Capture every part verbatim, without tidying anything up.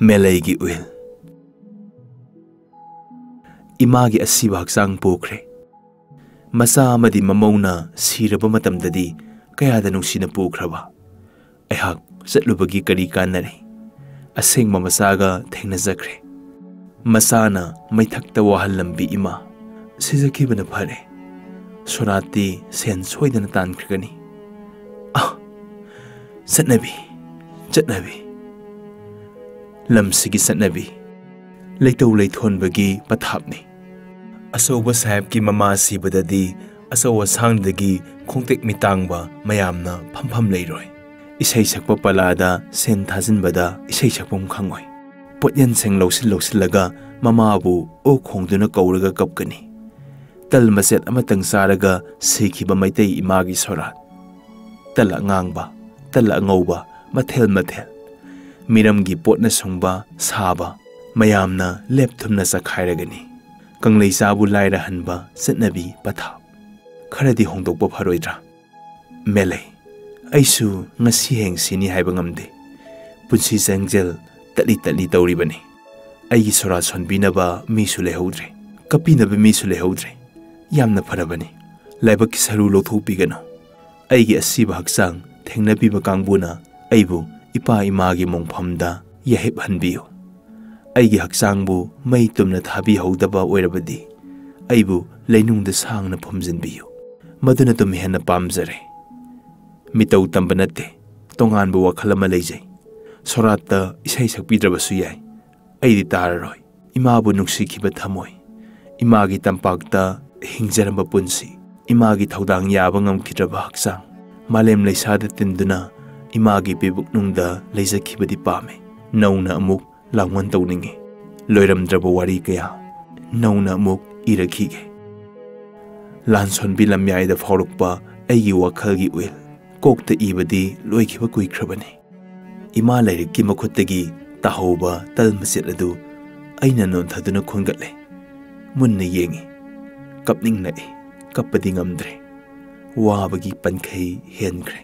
ꯃꯦꯂꯩꯒꯤ ꯎꯏꯜ꯫ ꯏꯃꯥꯒꯤ ꯑꯁꯤꯕ ꯍꯛꯆꯥꯡ ꯄꯨꯈ꯭ꯔꯦ꯫ ꯃꯆꯥ ꯑꯃꯗꯤ ꯃꯃꯧꯅ ꯁꯤꯔꯕ ꯃꯇꯝꯗꯗꯤ ꯀꯌꯥꯗ ꯅꯨꯡꯁꯤꯅ ꯄꯨꯈ꯭ꯔꯕ꯫ ꯑꯩꯍꯥꯛ ꯆꯠꯂꯨꯕꯒꯤ ꯀꯔꯤ ꯀꯥꯟꯅꯔꯦ? ꯑꯁꯦꯡꯕ ꯃꯆꯥꯒ ꯊꯦꯡꯅꯖꯈ꯭ꯔꯦ꯫ ꯃꯆꯥꯅ ꯃꯩꯊꯛꯇ ꯋꯥꯍꯜꯂꯝꯕꯤ ꯏꯃꯥ꯫ ꯁꯤꯖꯈꯤꯕꯅ ꯐꯔꯦ꯫ ꯁꯣꯔꯥꯠꯇꯤ ꯁꯦꯟ ꯁꯣꯏꯗꯅ ꯇꯥꯟꯈ꯭ꯔꯒꯅꯤ꯫ ꯑꯥ! ꯆꯠꯅꯕꯤ, ꯆꯠꯅꯕꯤ꯫ ꯂꯝꯁꯤꯒꯤ ꯆꯠꯅꯕꯤ꯫ ꯂꯩꯇꯧ ꯂꯩꯊꯣꯟꯕꯒꯤ ꯄꯊꯥꯞꯅꯤ꯫ ꯑꯆꯧꯕ ꯁꯥꯍꯦꯕꯀꯤ ꯃꯃꯥ ꯁꯤꯕꯗꯗꯤ ꯑꯆꯧ ꯑꯁꯥꯡꯗꯒꯤ ꯈꯣꯡꯇꯦꯛ ꯃꯤꯇꯥꯡꯕ ꯃꯌꯥꯝꯅ ꯐꯝꯐꯝ ꯂꯩꯔꯣꯏ꯫ ꯏꯁꯩ ꯁꯛꯄ ꯄꯂꯥꯗ ꯁꯦꯟ ꯊꯥꯖꯤꯟꯕꯗ ꯏꯁꯩ ꯁꯛꯐꯝ ꯈꯪꯉꯣꯏ꯫ ꯄꯣꯠꯌꯦꯟꯁꯤꯡ ꯂꯧꯁꯤꯜ ꯂꯧꯁꯤꯜꯂꯒ ꯃꯃꯥꯕꯨ ꯑꯣ ꯈꯣꯡꯗꯨꯅ ꯀꯧꯔꯒ ꯀꯞꯀꯅꯤ꯫ ꯇꯜ ꯃꯆꯦꯠ ꯑꯃꯇꯪ ꯆꯥꯔꯒ ꯁꯤꯈꯤꯕ ꯃꯩꯇꯩ ꯏꯃꯥꯒꯤ ꯁꯣꯔꯥꯠ꯫ ꯇꯜ ꯑꯉꯥꯡꯕ, ꯇꯜ ꯑꯉꯧꯕ, ꯃꯊꯦꯜ ꯃꯊꯦꯜ꯫ ꯃꯤꯔꯝꯒꯤ ꯄꯣꯠꯅ ꯁꯨꯡꯕ, ꯁꯥꯕ, ꯃꯌꯥꯝꯅ ꯂꯦꯞ ꯊꯨꯝꯅ ꯆꯈꯥꯏꯔꯒꯅꯤ꯫ ꯀꯪꯂꯩꯆꯥꯕꯨ ꯂꯥꯏꯔꯍꯟꯕ ꯆꯠꯅꯕꯤ ꯄꯊꯥꯞ꯫ ꯈꯔꯗꯤ ꯍꯣꯡꯗꯣꯛꯄ ꯐꯔꯣꯏꯗ꯭ꯔꯥ? ꯃꯦꯂꯩ, ꯑꯩꯁꯨ ꯉꯁꯤ ꯍꯌꯦꯡ ꯁꯤꯅꯤ ꯍꯥꯏꯕ ꯉꯝꯗꯦ꯫ ꯄꯨꯟꯁꯤ ꯆꯦꯡꯖꯦꯜ ꯇꯠꯂꯤ ꯇꯠꯂꯤ ꯇꯧꯔꯤꯕꯅꯤ꯫ ꯑꯩꯒꯤ ꯁꯣꯔꯥꯠ ꯁꯣꯟꯕꯤꯅꯕ ꯃꯤꯁꯨ ꯂꯩꯍꯧꯗ꯭ꯔꯦ, ꯀꯞꯄꯤꯅꯕ ꯃꯤꯁꯨ ꯂꯩꯍꯧꯗ꯭ꯔꯦ꯫ ꯌꯥꯝꯅ ꯐꯔꯕꯅꯤ꯫ ꯂꯥꯏꯕꯛꯀꯤ ꯁꯔꯨ ꯂꯧꯊꯣꯛꯄꯤꯒꯅꯨ꯫ ꯑꯩꯒꯤ ꯑꯁꯤꯕ ꯍꯛꯆꯥꯡ ꯊꯦꯡꯅꯕꯤꯕ ꯀꯥꯡꯕꯨꯅ ꯑꯩꯕꯨ ꯏꯄꯥ ꯏꯃꯥꯒꯤ ꯃꯣꯡꯐꯝꯗ ꯌꯥꯍꯤꯞꯍꯟꯕꯤꯌꯨ꯫ ꯑꯩꯒꯤ ꯍꯛꯆꯥꯡꯕꯨ ꯃꯩ ꯇꯨꯝꯅ ꯊꯥꯕꯤꯍꯧꯗꯕ ꯑꯣꯏꯔꯕꯗꯤ ꯑꯩꯕꯨ ꯂꯩꯅꯨꯡꯗ ꯁꯥꯡꯅ ꯐꯨꯝꯖꯤꯟꯕꯤꯌꯨ꯫ ꯃꯗꯨꯅ ꯑꯗꯨꯝ ꯍꯦꯟꯅ ꯄꯥꯝꯖꯔꯦ꯫ ꯃꯤꯇꯧ ꯇꯝꯕ ꯅꯠꯇꯦ, ꯇꯣꯉꯥꯟꯕ ꯋꯥꯈꯜ ꯑꯃ ꯂꯩꯖꯩ꯫ ꯁꯣꯔꯥꯠꯇ ꯏꯁꯩ ꯁꯛꯄꯤꯗ꯭ꯔꯕꯁꯨ ꯌꯥꯏ, ꯑꯩꯗꯤ ꯇꯥꯔꯔꯣꯏ꯫ ꯏꯃꯥꯕꯨ ꯅꯨꯡꯁꯤꯈꯤꯕ ꯊꯃꯣꯏ, ꯏꯃꯥꯒꯤ ꯇꯝꯄꯥꯛꯇ ꯍꯤꯡꯖꯔꯝꯕ ꯄꯨꯟꯁꯤ, ꯏꯃꯥꯒꯤ ꯊꯧꯗꯥꯡ ꯌꯥꯕ ꯉꯝꯈꯤꯗ꯭ꯔꯕ ꯍꯛꯆꯥꯡ, ꯃꯥꯂꯦꯝ ꯂꯩꯁꯥꯗ ꯇꯤꯟꯗꯨꯅ ꯏꯃꯥꯒꯤ ꯄꯤꯕꯨꯛꯅꯨꯡꯗ ꯂꯩꯖꯈꯤꯕꯗꯤ ꯄꯥꯝꯃꯤ꯫ ꯅꯧꯅ ꯑꯃꯨꯛ ꯂꯥꯡꯑꯣꯟ ꯇꯧꯅꯤꯡꯏ꯫ ꯂꯣꯏꯔꯝꯗ꯭ꯔꯕ ꯋꯥꯔꯤ ꯀꯌꯥ ꯅꯧꯅ ꯑꯃꯨꯛ ꯏꯔꯛꯈꯤꯒꯦ꯫ ꯂꯥꯟꯁꯣꯟꯕꯤ ꯂꯝꯌꯥꯏꯗ ꯐꯥꯎꯔꯛꯄ ꯑꯩꯒꯤ ꯋꯥꯈꯜꯒꯤ ꯎꯏꯜ ꯀꯣꯛꯇ ꯏꯕꯗꯤ ꯂꯣꯏꯈꯤꯕ ꯀꯨꯏꯈ꯭ꯔꯕꯅꯤ꯫ ꯏꯃꯥ ꯂꯥꯏꯔꯤꯛꯀꯤ ꯃꯈꯨꯠꯇꯒꯤ ꯇꯥꯍꯧꯕ ꯇꯜ ꯃꯆꯦꯠ ꯑꯗꯨ ꯑꯩꯅ ꯅꯣꯟꯊꯗꯨꯅ ꯈꯣꯟꯒꯠꯂꯦ꯫ ꯃꯨꯟꯅ ꯌꯦꯡꯏ꯫ ꯀꯞꯅꯤꯡꯂꯛꯏ꯫ ꯀꯞꯄꯗꯤ ꯉꯝꯗ꯭ꯔꯦ꯫ ꯋꯥꯕꯒꯤ ꯄꯟꯈꯩ ꯍꯦꯟꯈ꯭ꯔꯦ꯫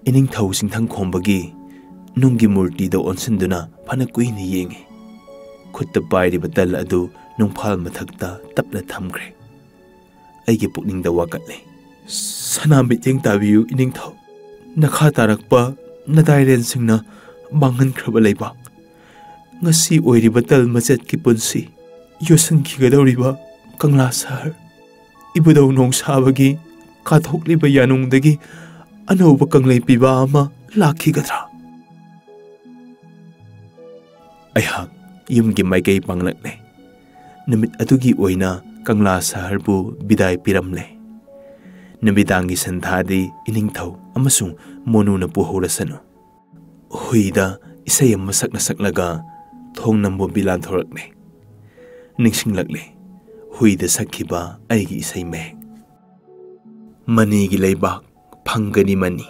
ꯏꯅꯤꯡꯊꯧ ꯆꯤꯡꯊꯪ ꯈꯣꯝꯕꯒꯤ ꯅꯨꯡꯒꯤ ꯃꯨꯔꯇꯤꯗ ꯑꯣꯟꯁꯤꯟꯗꯨꯅ ꯐꯅ ꯀꯨꯏꯅ ꯌꯦꯡꯉꯤ꯫ ꯈꯨꯠꯇ ꯄꯥꯏꯔꯤꯕ ꯇꯜ ꯑꯗꯨ ꯅꯨꯡꯐꯥꯜ ꯃꯊꯛꯇ ꯇꯞꯅ ꯊꯝꯈ꯭ꯔꯦ꯫ ꯑꯩꯒꯤ ꯄꯨꯛꯅꯤꯡꯗ ꯋꯥꯀꯠꯂꯦ꯫ ꯁꯅꯥ ꯃꯤꯠꯌꯦꯡ ꯇꯥꯕꯤꯌꯨ, ꯏꯅꯤꯡꯊꯧ꯫ ꯅꯈꯥ ꯇꯥꯔꯛꯄ ꯅꯗꯥꯏꯔꯦꯟꯁꯤꯡꯅ ꯃꯥꯡꯍꯟꯈ꯭ꯔꯕ ꯂꯩꯕꯥꯛ, ꯉꯁꯤ ꯑꯣꯏꯔꯤꯕ ꯇꯜ ꯃꯆꯦꯠꯀꯤ ꯄꯨꯟꯁꯤ, ꯌꯣꯠꯁꯤꯟꯈꯤꯒꯗꯧꯔꯤꯕ ꯀꯪꯂꯥ ꯁꯍꯔ, ꯏꯕꯨꯙꯧ ꯅꯣꯡꯁꯥꯕꯒꯤ ꯀꯥꯊꯣꯛꯂꯤꯕ ꯌꯥꯅꯨꯡꯗꯒꯤ ꯑꯅꯧꯕ ꯀꯪꯂꯩ ꯄꯤꯕ ꯑꯃ ꯂꯥꯛꯈꯤꯒꯗ꯭ꯔꯥ? ꯑꯩꯍꯥꯛ ꯌꯨꯝꯒꯤ ꯃꯥꯏꯀꯩ ꯄꯥꯡꯂꯛꯂꯦ꯫ ꯅꯨꯃꯤꯠ ꯑꯗꯨꯒꯤ ꯑꯣꯏꯅ ꯀꯪꯂꯥ ꯁꯍꯔꯕꯨ ꯕꯤꯗꯥꯏ ꯄꯤꯔꯝꯂꯦ꯫ ꯅꯨꯃꯤꯗꯥꯡꯒꯤ ꯁꯟꯊꯥꯗꯤ ꯏꯅꯤꯡꯊꯧ ꯑꯃꯁꯨꯡ ꯃꯣꯅꯨꯅ ꯄꯨꯍꯧꯔꯁꯅꯨ꯫ ꯍꯨꯏꯗ ꯏꯁꯩ ꯑꯃ ꯁꯛꯅ ꯁꯛꯂꯒ ꯊꯣꯡ ꯅꯝꯕꯣꯝꯕꯤ ꯂꯥꯟꯊꯣꯔꯛꯂꯦ꯫ ꯅꯤꯡꯁꯤꯡꯂꯛꯂꯦ ꯍꯨꯏꯗ ꯁꯛꯈꯤꯕ ꯑꯩꯒꯤ ꯏꯁꯩ ꯃꯌꯦꯛ꯫ ꯃꯅꯤꯒꯤ ꯂꯩꯕꯥꯛ ꯐꯪꯒꯅꯤ ꯃꯅꯤ,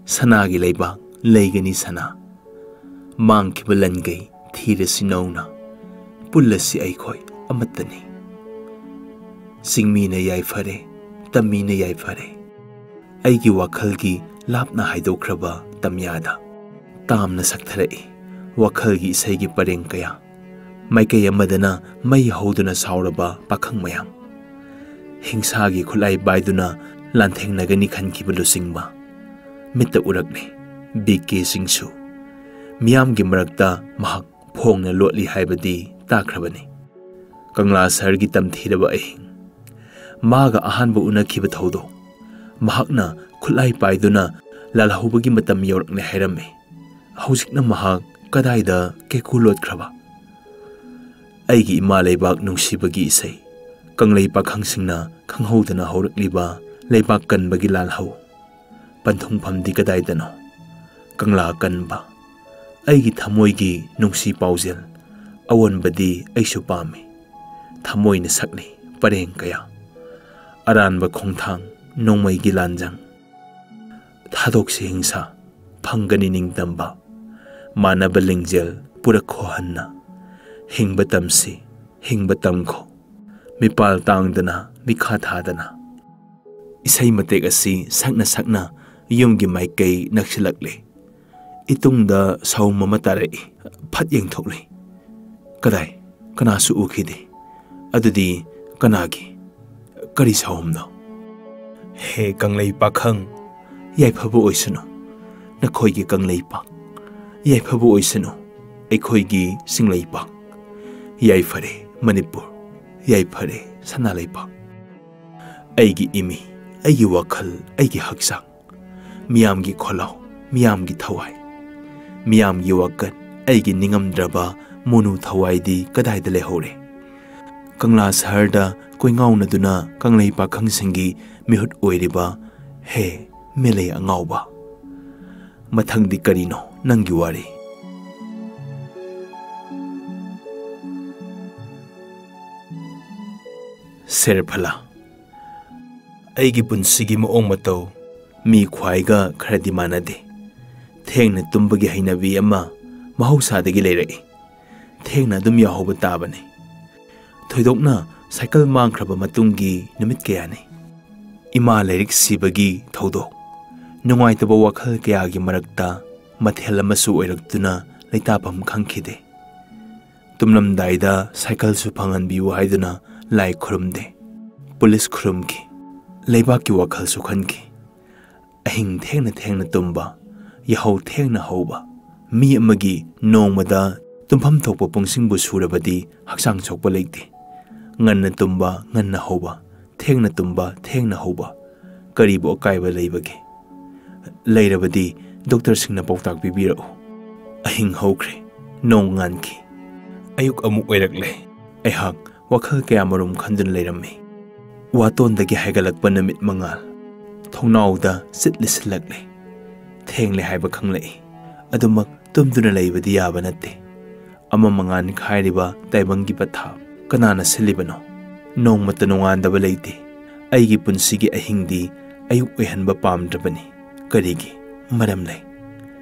ꯁꯅꯥꯒꯤ ꯂꯩꯕꯥꯛ ꯂꯩꯒꯅꯤ ꯁꯅꯥ꯫ ꯃꯥꯡꯈꯤꯕ ꯂꯟꯒꯩ ꯊꯤꯔꯁꯤ ꯅꯧꯅ, ꯄꯨꯜꯂꯁꯤ ꯑꯩꯈꯣꯏ ꯑꯃꯠꯇꯅꯤ꯫ ꯆꯤꯡꯃꯤꯅ ꯌꯥꯏꯐꯔꯦ, ꯇꯝꯃꯤꯅ ꯌꯥꯏꯐꯔꯦ꯫ ꯑꯩꯒꯤ ꯋꯥꯈꯜꯒꯤ ꯂꯥꯞꯅ ꯍꯥꯏꯗꯣꯛꯈ꯭ꯔꯕ ꯇꯝꯌꯥꯗ ꯇꯥꯝꯅ ꯁꯛꯊꯔꯛꯏ ꯋꯥꯈꯜꯒꯤ ꯏꯁꯩꯒꯤ ꯄꯔꯦꯡ ꯀꯌꯥ꯫ ꯃꯥꯏꯀꯩ ꯑꯃꯗꯅ ꯃꯩ ꯍꯧꯗꯨꯅ ꯁꯥꯎꯔꯕ ꯄꯥꯈꯪ ꯃꯌꯥꯝ, ꯍꯤꯡꯁꯥꯒꯤ ꯈꯨꯠꯂꯥꯏ ꯄꯥꯏꯗꯨꯅ ꯂꯥꯟꯊꯦꯡꯅꯒꯅꯤ ꯈꯟꯈꯤꯕ ꯂꯨꯆꯤꯡꯕ꯫ ꯃꯤꯠꯇ ꯎꯔꯛꯂꯦ ꯕꯤ ꯀꯦ ꯁꯤꯡꯁꯨ꯫ ꯃꯤꯌꯥꯝꯒꯤ ꯃꯔꯛꯇ ꯃꯍꯥꯛ ꯐꯣꯡꯅ ꯂꯣꯠꯂꯤ ꯍꯥꯏꯕꯗꯤ ꯇꯥꯈ꯭ꯔꯕꯅꯤ꯫ ꯀꯪꯂꯥ ꯁꯍꯔꯒꯤ ꯇꯝꯊꯤꯔꯕ ꯑꯍꯤꯡ, ꯃꯥꯒ ꯑꯍꯥꯟꯕ ꯎꯅꯈꯤꯕ ꯊꯧꯗꯣꯛ, ꯃꯍꯥꯛꯅ ꯈꯨꯠꯂꯥꯏ ꯄꯥꯏꯗꯨꯅ ꯂꯥꯜꯍꯧꯕꯒꯤ ꯃꯇꯝ ꯌꯧꯔꯛꯂꯦ ꯍꯥꯏꯔꯝꯃꯤ꯫ ꯍꯧꯖꯤꯛꯅ ꯃꯍꯥꯛ ꯀꯗꯥꯏꯗ ꯀꯦꯀꯨ ꯂꯣꯠꯈ꯭ꯔꯕ? ꯑꯩꯒꯤ ꯏꯃꯥ ꯂꯩꯕꯥꯛ ꯅꯨꯡꯁꯤꯕꯒꯤ ꯏꯁꯩ, ꯀꯪꯂꯩ ꯄꯥꯈꯪꯁꯤꯡꯅ ꯈꯪꯍꯧꯗꯅ ꯍꯧꯔꯛꯂꯤꯕ ꯂꯩꯕꯥꯛ ꯀꯟꯕꯒꯤ ꯂꯥꯜꯍꯧ, ꯄꯟꯊꯨꯡꯐꯝꯗꯤ ꯀꯗꯥꯏꯗꯅꯣ? ꯀꯪꯂꯥ ꯀꯟꯕ, ꯑꯩꯒꯤ ꯊꯃꯣꯏꯒꯤ ꯅꯨꯡꯁꯤ ꯄꯥꯎꯖꯦꯜ, ꯑꯑꯣꯟꯕꯗꯤ ꯑꯩꯁꯨ ꯄꯥꯝꯃꯤ꯫ ꯊꯃꯣꯏꯅ ꯁꯛꯂꯤ ꯄꯔꯦꯡ ꯀꯌꯥ, ꯑꯔꯥꯟꯕ ꯈꯣꯡꯊꯥꯡ, ꯅꯣꯡꯃꯩꯒꯤ ꯂꯥꯟꯖꯪ꯫ ꯊꯥꯗꯣꯛꯁꯤ ꯍꯤꯡꯁꯥ, ꯐꯪꯒꯅꯤ ꯅꯤꯡꯇꯝꯕ꯫ ꯃꯥꯟꯅꯕ ꯂꯤꯡꯖꯦꯜ ꯄꯨꯔꯛꯈꯣ ꯍꯟꯅ꯫ ꯍꯤꯡꯕ ꯇꯝꯁꯤ, ꯍꯤꯡꯕ ꯇꯝꯈꯣ꯫ ꯃꯤꯄꯥꯜ ꯇꯥꯡꯗꯅ, ꯃꯤꯈꯥ ꯊꯥꯗꯅ꯫ ꯏꯁꯩ ꯃꯇꯦꯛ ꯑꯁꯤ ꯁꯛꯅ ꯁꯛꯅ ꯌꯨꯝꯒꯤ ꯃꯥꯏꯀꯩ ꯅꯛꯁꯤꯜꯂꯛꯂꯦ꯫ ꯏꯇꯨꯡꯗ ꯁꯥꯎꯝ ꯑꯃ ꯇꯥꯔꯛꯏ꯫ ꯐꯠ ꯌꯦꯡꯊꯣꯛꯂꯤ꯫ ꯀꯗꯥꯏ? ꯀꯅꯥꯁꯨ ꯎꯈꯤꯗꯦ꯫ ꯑꯗꯨꯗꯤ ꯀꯅꯥꯒꯤ? ꯀꯔꯤ ꯁꯥꯎꯝꯅꯣ? ꯍꯦ ꯀꯪꯂꯩ ꯄꯥꯈꯪ, ꯌꯥꯏꯐꯕ ꯑꯣꯏꯁꯅꯨ ꯅꯈꯣꯏꯒꯤ ꯀꯪꯂꯩꯄꯥꯛ, ꯌꯥꯏꯐꯕ ꯑꯣꯏꯁꯅꯨ ꯑꯩꯈꯣꯏꯒꯤ ꯆꯤꯡꯂꯩꯄꯥꯛ꯫ ꯌꯥꯏꯐꯔꯦ ꯃꯅꯤꯄꯨꯔ, ꯌꯥꯏꯐꯔꯦ ꯁꯅꯥ ꯂꯩꯄꯥꯛ꯫ ꯑꯩꯒꯤ ꯏꯃꯤ, ꯑꯩꯒꯤ ꯋꯥꯈꯜ, ꯑꯩꯒꯤ ꯍꯛꯆꯥꯡ, ꯃꯤꯌꯥꯝꯒꯤ ꯈꯣꯜꯂꯥꯎ, ꯃꯤꯌꯥꯝꯒꯤ ꯊꯋꯥꯏ, ꯃꯤꯌꯥꯝꯒꯤ ꯋꯥꯀꯠ, ꯑꯩꯒꯤ ꯅꯤꯡꯉꯝꯗ꯭ꯔꯕ ꯃꯣꯅꯨ ꯊꯋꯥꯏꯗꯤ ꯀꯗꯥꯏꯗ ꯂꯩꯍꯧꯔꯦ? ꯀꯪꯂꯥ ꯁꯍꯔꯗ ꯀꯣꯏꯉꯥꯎꯅꯗꯨꯅ ꯀꯪꯂꯩ ꯄꯥꯈꯪꯁꯤꯡꯒꯤ ꯃꯤꯍꯨꯠ ꯑꯣꯏꯔꯤꯕ, ꯍꯦ ꯃꯦꯂꯩ ꯑꯉꯥꯎꯕ, ꯃꯊꯪꯗꯤ ꯀꯔꯤꯅꯣ ꯅꯪꯒꯤ ꯋꯥꯔꯤ? ꯁꯦꯔꯐꯂꯥ, ꯑꯩꯒꯤ ꯄꯨꯟꯁꯤꯒꯤ ꯃꯑꯣꯡ ꯃꯇꯧ ꯃꯤ ꯈ꯭ꯋꯥꯏꯒ ꯈꯔꯗꯤ ꯃꯥꯟꯅꯗꯦ꯫ ꯊꯦꯡꯅ ꯇꯨꯝꯕꯒꯤ ꯍꯩꯅꯕꯤ ꯑꯃ ꯃꯍꯧꯁꯥꯗꯒꯤ ꯂꯩꯔꯛꯏ꯫ ꯊꯦꯡꯅ ꯑꯗꯨꯝ ꯌꯥꯍꯧꯕ ꯇꯥꯕꯅꯤ꯫ ꯊꯣꯏꯗꯣꯛꯅ ꯁꯥꯏꯀꯜ ꯃꯥꯡꯈ꯭ꯔꯕ ꯃꯇꯨꯡꯒꯤ ꯅꯨꯃꯤꯠ ꯀꯌꯥꯅꯤ꯫ ꯏꯃꯥ ꯂꯥꯏꯔꯤꯛ ꯁꯤꯕꯒꯤ ꯊꯧꯗꯣꯛ, ꯅꯨꯡꯉꯥꯏꯇꯕ ꯋꯥꯈꯜ ꯀꯌꯥꯒꯤ ꯃꯔꯛꯇ ꯃꯊꯦꯜ ꯑꯃꯁꯨ ꯑꯣꯏꯔꯛꯇꯨꯅ ꯂꯩꯇꯥꯐꯝ ꯈꯪꯈꯤꯗꯦ꯫ ꯇꯨꯝꯂꯝꯗꯥꯏꯗ ꯁꯥꯏꯀꯜꯁꯨ ꯐꯪꯍꯟꯕꯤꯌꯨ ꯍꯥꯏꯗꯨꯅ ꯂꯥꯏ ꯈꯨꯔꯨꯝꯗꯦ꯫ ꯄꯨꯂꯤꯁ ꯈꯨꯔꯨꯝꯈꯤ꯫ ꯂꯩꯕꯥꯛꯀꯤ ꯋꯥꯈꯜꯁꯨ ꯈꯟꯈꯤ꯫ ꯑꯍꯤꯡ ꯊꯦꯡꯅ ꯊꯦꯡꯅ ꯇꯨꯝꯕ, ꯌꯥꯍꯧ ꯊꯦꯡꯅ ꯍꯧꯕ, ꯃꯤ ꯑꯃꯒꯤ ꯅꯣꯡꯃꯗ ꯇꯨꯝꯐꯝ ꯊꯣꯛꯄ ꯄꯨꯡꯁꯤꯡꯕꯨ ꯁꯨꯔꯕꯗꯤ ꯍꯛꯆꯥꯡ ꯁꯣꯛꯄ ꯂꯩꯇꯦ꯫ ꯉꯟꯅ ꯇꯨꯝꯕ, ꯉꯟꯅ ꯍꯧꯕ, ꯊꯦꯡꯅ ꯇꯨꯝꯕ, ꯊꯦꯡꯅ ꯍꯧꯕ, ꯀꯔꯤꯕꯨ ꯑꯀꯥꯏꯕ ꯂꯩꯕꯒꯦ? ꯂꯩꯔꯕꯗꯤ ꯗꯣꯛꯇꯔꯁꯤꯡꯅ ꯄꯥꯎꯇꯥꯛ ꯄꯤꯕꯤꯔꯛꯎ꯫ ꯑꯍꯤꯡ ꯍꯧꯈ꯭ꯔꯦ꯫ ꯅꯣꯡ ꯉꯥꯟꯈꯤ꯫ ꯑꯌꯨꯛ ꯑꯃꯨꯛ ꯑꯣꯏꯔꯛꯂꯦ꯫ ꯑꯩꯍꯥꯛ ꯋꯥꯈꯜ ꯀꯌꯥꯃꯔꯨꯝ ꯈꯟꯗꯨꯅ ꯂꯩꯔꯝꯃꯤ꯫ ꯋꯥꯇꯣꯟꯗꯒꯤ ꯍꯥꯏꯒꯠꯂꯛꯄ ꯅꯨꯃꯤꯠ ꯃꯉꯥꯜ ꯊꯣꯡꯅꯥꯎꯗ ꯆꯤꯠ ꯂꯤꯁꯤꯜꯂꯛꯂꯦ꯫ ꯊꯦꯡꯂꯦ ꯍꯥꯏꯕ ꯈꯪꯂꯛꯏ꯫ ꯑꯗꯨꯃꯛ ꯇꯨꯝꯗꯨꯅ ꯂꯩꯕꯗꯤ ꯌꯥꯕ ꯅꯠꯇꯦ꯫ ꯑꯃ ꯃꯉꯥꯟ ꯈꯥꯏꯔꯤꯕ ꯇꯥꯏꯕꯪꯒꯤ ꯄꯊꯥꯞ ꯀꯅꯥꯅ ꯁꯤꯜꯂꯤꯕꯅꯣ? ꯅꯣꯡꯃꯇ ꯅꯣꯡꯉꯥꯟꯗꯕ ꯂꯩꯇꯦ꯫ ꯑꯩꯒꯤ ꯄꯨꯟꯁꯤꯒꯤ ꯑꯍꯤꯡꯗꯤ ꯑꯌꯨꯛ ꯑꯣꯏꯍꯟꯕ ꯄꯥꯝꯗ꯭ꯔꯕꯅꯤ꯫ ꯀꯔꯤꯒꯤ? ꯃꯔꯝ ꯂꯩ꯫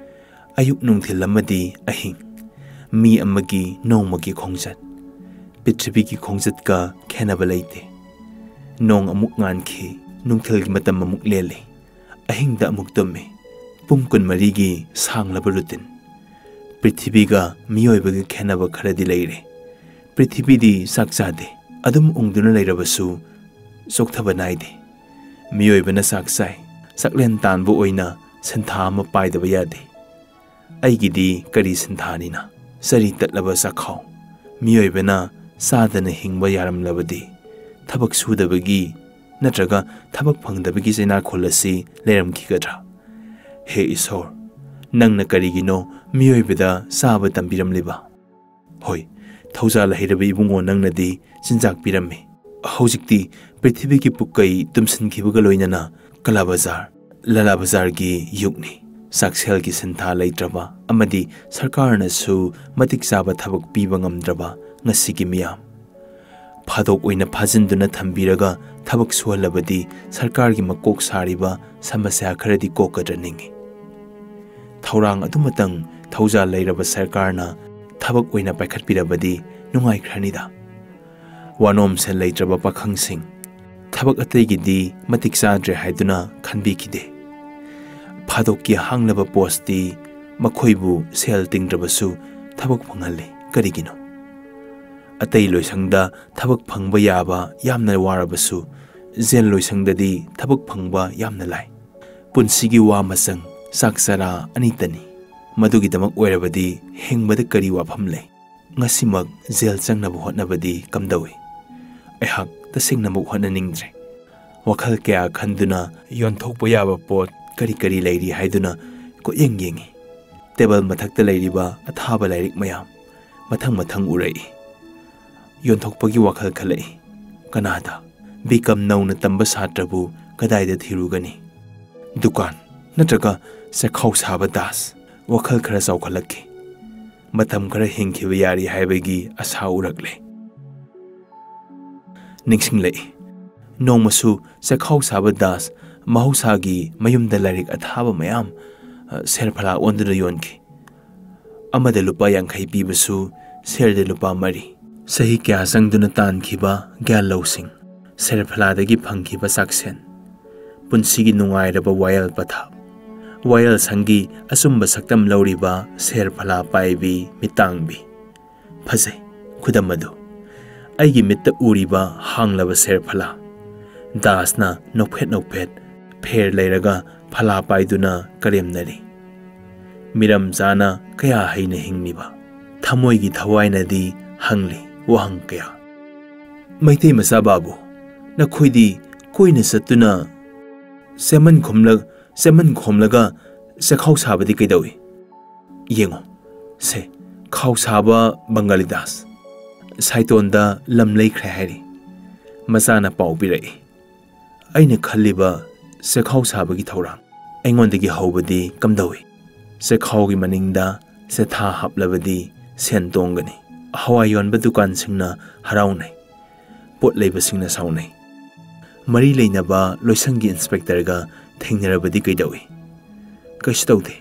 ꯑꯌꯨꯛ ꯅꯨꯡꯊꯤꯜ ꯑꯃꯗꯤ ꯑꯍꯤꯡ, ꯃꯤ ꯑꯃꯒꯤ ꯅꯣꯡꯃꯒꯤ ꯈꯣꯡꯆꯠ, ꯄ꯭ꯔꯤꯊꯤꯕꯤꯒꯤ ꯈꯣꯡꯆꯠꯀ ꯈꯦꯟꯅꯕ ꯂꯩꯇꯦ꯫ ꯅꯣꯡ ꯑꯃꯨꯛ ꯉꯥꯟꯈꯤ, ꯅꯨꯡꯊꯤꯜꯒꯤ ꯃꯇꯝ ꯑꯃꯨꯛ ꯂꯦꯜꯂꯤ, ꯑꯍꯤꯡꯗ ꯑꯃꯨꯛ ꯇꯨꯝꯃꯤ꯫ ꯄꯨꯡ ꯀꯨꯟꯃꯔꯤꯒꯤ ꯁꯥꯡꯂꯕ ꯔꯨꯇꯤꯟ꯫ ꯄ꯭ꯔꯤꯊꯤꯕꯤꯒ ꯃꯤꯑꯣꯏꯕꯒꯤ ꯈꯦꯠꯅꯕ ꯈꯔꯗꯤ ꯂꯩꯔꯦ꯫ ꯄ꯭ꯔꯤꯊꯤꯕꯤꯗꯤ ꯆꯥꯛ ꯆꯥꯗꯦ, ꯑꯗꯨꯝ ꯎꯪꯗꯨꯅ ꯂꯩꯔꯕꯁꯨ ꯆꯣꯛꯊꯕ ꯅꯥꯏꯗꯦ꯫ ꯃꯤꯑꯣꯏꯕꯅ ꯆꯥꯛ ꯆꯥꯏ, ꯆꯥꯛꯂꯦꯟ ꯇꯥꯟꯕ ꯑꯣꯏꯅ ꯁꯤꯟꯊꯥ ꯑꯃ ꯄꯥꯏꯗꯕ ꯌꯥꯗꯦ꯫ ꯑꯩꯒꯤꯗꯤ ꯀꯔꯤ ꯁꯤꯟꯊꯥꯅꯤꯅ? ꯆꯔꯤ ꯇꯠꯂꯕ ꯆꯥꯛꯈꯥꯎ꯫ ꯃꯤꯑꯣꯏꯕꯅ ꯆꯥꯗꯅ ꯍꯤꯡꯕ ꯌꯥꯔꯝꯂꯕꯗꯤ ꯊꯕꯛ ꯁꯨꯗꯕꯒꯤ ꯅꯠꯇ꯭ꯔꯒ ꯊꯕꯛ ꯐꯪꯗꯕꯒꯤ ꯆꯩꯅꯥꯈꯣꯜ ꯑꯁꯤ ꯂꯩꯔꯝꯈꯤꯒꯗ꯭ꯔꯥ? ꯍꯦ ꯏꯁꯣꯔ, ꯅꯪꯅ ꯀꯔꯤꯒꯤꯅꯣ ꯃꯤꯑꯣꯏꯕꯗ ꯆꯥꯕ ꯇꯝꯕꯤꯔꯝꯂꯤꯕ? ꯍꯣꯏ, ꯊꯧꯖꯥꯜ ꯍꯩꯔꯕ ꯏꯕꯨꯡꯉꯣ ꯅꯪꯅꯗꯤ ꯆꯤꯟꯖꯥꯛ ꯄꯤꯔꯝꯃꯤ꯫ ꯍꯧꯖꯤꯛꯇꯤ ꯄ꯭ꯔꯤꯊꯤꯕꯤꯒꯤ ꯄꯨꯛꯀꯩ ꯇꯨꯝꯁꯤꯟꯈꯤꯕꯒ ꯂꯣꯏꯅꯅ ꯀꯂꯥ ꯕꯖꯥꯔ, ꯂꯂꯥ ꯕꯖꯥꯔꯒꯤ ꯌꯨꯒꯅꯤ꯫ ꯆꯥꯛꯁꯦꯜꯒꯤ ꯁꯤꯟꯊꯥ ꯂꯩꯇ꯭ꯔꯕ ꯑꯃꯗꯤ ꯁꯔꯀꯥꯔꯅꯁꯨ ꯃꯇꯤꯛ ꯆꯥꯕ ꯊꯕꯛ ꯄꯤꯕ ꯉꯝꯗ꯭ꯔꯕ ꯉꯁꯤꯒꯤ ꯃꯤꯌꯥꯝ꯫ ꯐꯥꯗꯣꯛ ꯑꯣꯏꯅ ꯐꯥꯖꯤꯟꯗꯨꯅ ꯊꯝꯕꯤꯔꯒ ꯊꯕꯛ ꯁꯨꯍꯜꯂꯕꯗꯤ ꯁꯔꯀꯥꯔꯒꯤ ꯃꯀꯣꯛ ꯁꯥꯔꯤꯕ ꯁꯃꯁ꯭ꯌꯥ ꯈꯔꯗꯤ ꯀꯣꯛꯀꯗ꯭ꯔ ꯅꯤꯡꯏ꯫ ꯊꯧꯔꯥꯡ ꯑꯗꯨꯃꯇꯪ ꯊꯧꯖꯥꯜ ꯂꯩꯔꯕ ꯁꯔꯀꯥꯔꯅ ꯊꯕꯛ ꯑꯣꯏꯅ ꯄꯥꯏꯈꯠꯄꯤꯔꯕꯗꯤ ꯅꯨꯡꯉꯥꯏꯈ꯭ꯔꯅꯤꯗ꯫ ꯋꯥꯅꯣꯝ ꯁꯦꯜ ꯂꯩꯇ꯭ꯔꯕ ꯄꯥꯈꯪꯁꯤꯡ, ꯊꯕꯛ ꯑꯇꯩꯒꯤꯗꯤ ꯃꯇꯤꯛ ꯆꯥꯗ꯭ꯔꯦ ꯍꯥꯏꯗꯨꯅ ꯈꯟꯕꯤꯈꯤꯗꯦ꯫ ꯐꯥꯗꯣꯛꯀꯤ ꯍꯥꯡꯂꯕ ꯄꯣꯁꯇꯤ ꯃꯈꯣꯏꯕꯨ ꯁꯦꯜ ꯇꯤꯡꯗ꯭ꯔꯕꯁꯨ ꯊꯕꯛ ꯐꯪꯍꯜꯂꯤ꯫ ꯀꯔꯤꯒꯤꯅꯣ? ꯑꯇꯩ ꯂꯣꯏꯁꯪꯗ ꯊꯕꯛ ꯐꯪꯕ ꯌꯥꯕ ꯌꯥꯝꯅ ꯋꯥꯔꯕꯁꯨ, ꯖꯦꯜ ꯂꯣꯏꯁꯪꯗꯗꯤ ꯊꯕꯛ ꯐꯪꯕ ꯌꯥꯝꯅ ꯂꯥꯏ꯫ ꯄꯨꯟꯁꯤꯒꯤ ꯋꯥ ꯃꯆꯪ ꯆꯥꯛ ꯆꯔꯥ ꯑꯅꯤꯇꯅꯤ꯫ ꯃꯗꯨꯒꯤꯗꯃꯛ ꯑꯣꯏꯔꯕꯗꯤ ꯍꯤꯡꯕꯗ ꯀꯔꯤ ꯋꯥꯐꯝ ꯂꯩ? ꯉꯁꯤꯃꯛ ꯖꯦꯜ ꯆꯪꯅꯕ ꯍꯣꯠꯅꯕꯗꯤ ꯀꯝꯗꯧꯏ? ꯑꯩꯍꯥꯛ ꯇꯁꯦꯡꯅꯃꯛ ꯍꯣꯠꯅꯅꯤꯡꯗ꯭ꯔꯦ꯫ ꯋꯥꯈꯜ ꯀꯌꯥ ꯈꯟꯗꯨꯅ ꯌꯣꯟꯊꯣꯛꯄ ꯌꯥꯕ ꯄꯣꯠ ꯀꯔꯤ ꯀꯔꯤ ꯂꯩꯔꯤ ꯍꯥꯏꯗꯨꯅ ꯀꯣꯏꯌꯦꯡ ꯌꯦꯡꯏ꯫ ꯇꯦꯕꯜ ꯃꯊꯛꯇ ꯂꯩꯔꯤꯕ ꯑꯊꯥꯕ ꯂꯥꯏꯔꯤꯛ ꯃꯌꯥꯝ ꯃꯊꯪ ꯃꯊꯪ ꯎꯔꯛꯏ꯫ ꯌꯣꯟꯊꯣꯛꯄꯒꯤ ꯋꯥꯈꯜ ꯈꯜꯂꯛꯏ꯫ ꯀꯅꯥꯗ? ꯕꯤꯀꯝ ꯅꯧꯅ ꯇꯝꯕ ꯁꯥꯇ꯭ꯔꯕꯨ ꯀꯗꯥꯏꯗ ꯊꯤꯔꯨꯒꯅꯤ? ꯗꯨꯀꯥꯟ ꯅꯠꯇ꯭ꯔꯒ ꯆꯦꯈꯥꯎ ꯁꯥꯕ ꯗꯥꯁ? ꯋꯥꯈꯜ ꯈꯔ ꯆꯥꯎꯈꯠꯂꯛꯈꯤ꯫ ꯃꯇꯝ ꯈꯔ ꯍꯤꯡꯈꯤꯕ ꯌꯥꯔꯤ ꯍꯥꯏꯕꯒꯤ ꯑꯁꯥ ꯎꯔꯛꯂꯦ꯫ ꯅꯤꯡꯁꯤꯡꯂꯛꯏ꯫ ꯅꯣꯡꯃꯁꯨ ꯆꯦꯈꯥꯎ ꯁꯥꯕ ꯗꯥꯁ ꯃꯍꯧꯁꯥꯒꯤ ꯃꯌꯨꯝꯗ ꯂꯥꯏꯔꯤꯛ ꯑꯊꯥꯕ ꯃꯌꯥꯝ, ꯑ, ꯁꯦꯔꯐꯂꯥ ꯑꯣꯟꯗꯨꯅ ꯌꯣꯟꯈꯤ꯫ ꯑꯃꯗ ꯂꯨꯄꯥ ꯌꯥꯡꯈꯩ ꯄꯤꯕꯁꯨ ꯁꯦꯔꯗ ꯂꯨꯄꯥ ꯃꯔꯤ꯫ ꯆꯍꯤ ꯀꯌꯥ ꯆꯪꯗꯨꯅ ꯇꯥꯟꯈꯤꯕ ꯒ꯭ꯌꯥꯟ ꯂꯧꯁꯤꯡ, ꯁꯦꯔꯐꯂꯥꯗꯒꯤ ꯐꯪꯈꯤꯕ ꯆꯥꯛꯁꯦꯟ, ꯄꯨꯟꯁꯤꯒꯤ ꯅꯨꯡꯉꯥꯏꯔꯕ ꯋꯥꯌꯦꯜ ꯄꯊꯥꯞ, ꯋꯥꯌꯦꯜ ꯁꯪꯒꯤ ꯑꯆꯨꯝꯕ ꯁꯛꯇꯝ ꯂꯧꯔꯤꯕ ꯁꯦꯔ ꯐꯂꯥ ꯄꯥꯏꯕꯤ ꯃꯤꯇꯥꯡꯕꯤ꯫ ꯐꯖꯩ ꯈꯨꯗꯝ ꯑꯗꯨ꯫ ꯑꯩꯒꯤ ꯃꯤꯠꯇ ꯎꯔꯤꯕ ꯍꯥꯡꯂꯕ ꯁꯦꯔ ꯐꯂꯥ꯫ ꯗꯥꯁꯅ ꯅꯣꯛꯐꯦꯠ ꯅꯣꯛꯐꯦꯠ ꯐꯦꯔ ꯂꯩꯔꯒ ꯐꯂꯥ ꯄꯥꯏꯗꯨꯅ ꯀꯔꯦꯝꯅꯔꯤ꯫ ꯃꯤꯔꯝ ꯆꯥꯅ ꯀꯌꯥ ꯍꯩꯅ ꯍꯤꯡꯂꯤꯕ ꯊꯃꯣꯏꯒꯤ ꯊꯋꯥꯏꯅꯗꯤ ꯍꯪꯂꯤ ꯋꯥꯍꯪ ꯀꯌꯥ꯫ "ꯃꯩꯇꯩ ꯃꯆꯥ ꯕꯥꯕꯨ, ꯅꯈꯣꯏꯗꯤ ꯀꯣꯏꯅ ꯆꯠꯇꯨꯅ ꯆꯦꯃꯟ ꯈꯣꯝꯂ-, ꯆꯦꯃꯟ ꯈꯣꯝꯂꯒ ꯆꯦꯈꯥꯎ ꯁꯥꯕꯗꯤ ꯀꯩꯗꯧꯏ? ꯌꯦꯡꯉꯣ, ꯁꯦ, ꯈꯥꯎ ꯁꯥꯕ ꯕꯪꯒꯥꯂꯤꯗꯥꯁ ꯁꯥꯏꯇꯣꯟꯗ ꯂꯝ ꯂꯩꯈ꯭ꯔꯦ ꯍꯥꯏꯔꯤ꯫" ꯃꯆꯥꯅ ꯄꯥꯎ ꯄꯤꯔꯛꯏ꯫ ꯑꯩꯅ ꯈꯜꯂꯤꯕ ꯆꯦꯈꯥꯎ ꯁꯥꯕꯒꯤ ꯊꯧꯔꯥꯡ ꯑꯩꯉꯣꯟꯗꯒꯤ ꯍꯧꯕꯗꯤ ꯀꯝꯗꯧꯏ? ꯆꯦꯈꯥꯎꯒꯤ ꯃꯅꯤꯡꯗ ꯆꯦꯊꯥ ꯍꯥꯞꯂꯕꯗꯤ ꯁꯦꯟ ꯇꯣꯡꯒꯅꯤ꯫ ꯍꯋꯥꯏ ꯌꯣꯟꯕ ꯗꯨꯀꯥꯟꯁꯤꯡꯅ ꯍꯔꯥꯎꯅꯩ, ꯄꯣꯠ ꯂꯩꯕꯁꯤꯡꯅ ꯁꯥꯎꯅꯩ꯫ ꯃꯔꯤ ꯂꯩꯅꯕ ꯂꯣꯏꯁꯪꯒꯤ ꯏꯟꯁꯄꯦꯛꯇꯔꯒ ꯊꯦꯡꯅꯔꯕꯗꯤ ꯀꯩꯗꯧꯏ? ꯀꯩꯁꯨ ꯇꯧꯗꯦ꯫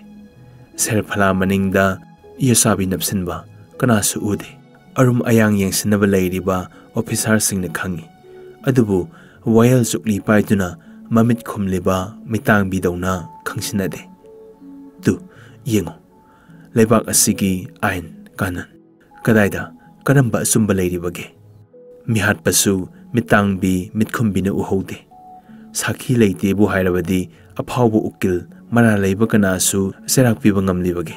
ꯁꯦꯔꯐꯂꯥ ꯃꯅꯤꯡꯗ ꯌꯣꯁꯥꯕꯤ ꯅꯞꯁꯤꯟꯕ ꯀꯅꯥꯁꯨ ꯎꯗꯦ꯫ ꯑꯔꯨꯝ ꯑꯌꯥꯡ ꯌꯦꯡꯁꯤꯟꯅꯕ ꯂꯩꯔꯤꯕ ꯑꯣꯐꯤꯁꯥꯔꯁꯤꯡꯅ ꯈꯪꯏ꯫ ꯑꯗꯨꯕꯨ ꯋꯥꯌꯦꯜ ꯆꯨꯛꯂꯤ ꯄꯥꯏꯗꯨꯅ ꯃꯃꯤꯠ ꯈꯨꯝꯂꯤꯕ ꯃꯤꯇꯥꯡꯕꯤꯗꯧꯅ ꯈꯪꯁꯤꯟꯅꯗꯦ꯫ ꯇꯨ, ꯌꯦꯡꯉꯨ, ꯂꯩꯕꯥꯛ ꯑꯁꯤꯒꯤ ꯑꯥꯏꯟ ꯀꯥꯅꯨꯟ ꯀꯗꯥꯏꯗ, ꯀꯔꯝꯕ ꯑꯆꯨꯝꯕ ꯂꯩꯔꯤꯕꯒꯦ? ꯃꯤꯍꯥꯠꯄꯁꯨ ꯃꯤꯇꯥꯡꯕꯤ ꯃꯤꯠꯈꯨꯝꯕꯤꯅ ꯎꯍꯧꯗꯦ꯫ ꯁꯥꯈꯤ ꯂꯩꯇꯦꯕꯨ ꯍꯥꯏꯔꯕꯗꯤ ꯑꯐꯥꯎꯕ ꯎꯀꯤꯜ ꯃꯔꯥꯜ ꯂꯩꯕ ꯀꯅꯥꯁꯨ ꯆꯩꯔꯥꯛ ꯄꯤꯕ ꯉꯝꯂꯤꯕꯒꯦ?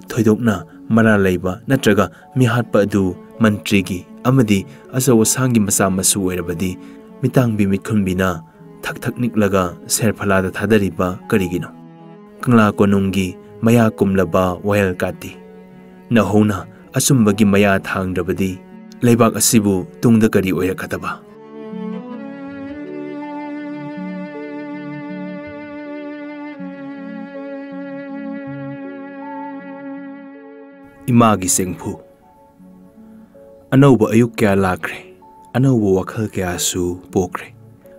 ꯊꯣꯏꯗꯣꯛꯅ ꯃꯔꯥꯜ ꯂꯩꯕ ꯅꯠꯇ꯭ꯔꯒ ꯃꯤꯍꯥꯠꯄ ꯑꯗꯨ ꯃꯟꯇ꯭ꯔꯤꯒꯤ ꯑꯃꯗꯤ ꯑꯆꯧ ꯑꯁꯥꯡꯒꯤ ꯃꯆꯥ ꯃꯁꯨ ꯑꯣꯏꯔꯕꯗꯤ ꯃꯤꯇꯥꯡꯕꯤ ꯃꯤꯠꯈꯨꯝꯕꯤꯅ ꯊꯛ ꯊꯛ ꯅꯤꯛꯂꯒ ꯁꯦꯔꯐꯂꯥꯗ ꯊꯥꯗꯔꯤꯕ ꯀꯔꯤꯒꯤꯅꯣ? ꯀꯪꯂꯥ ꯀꯣꯅꯨꯡꯒꯤ ꯃꯌꯥ ꯀꯨꯝꯂꯕ ꯋꯥꯌꯦꯜ ꯀꯥꯇꯤ꯫ ꯅꯧꯍꯧꯅ ꯑꯆꯨꯝꯕꯒꯤ ꯃꯌꯥ ꯊꯥꯡꯗ꯭ꯔꯕꯗꯤ ꯂꯩꯕꯥꯛ ꯑꯁꯤꯕꯨ ꯇꯨꯡꯗ ꯀꯔꯤ ꯑꯣꯏꯔꯛꯀꯗꯕ? ꯏꯃꯥꯒꯤ ꯆꯦꯡꯐꯨ꯫ ꯑꯅꯧꯕ ꯑꯌꯨꯛ ꯀꯌꯥ ꯂꯥꯛꯈ꯭ꯔꯦ, ꯑꯅꯧꯕ ꯋꯥꯈꯜ ꯀꯌꯥꯁꯨ ꯄꯣꯛꯈ꯭ꯔꯦ꯫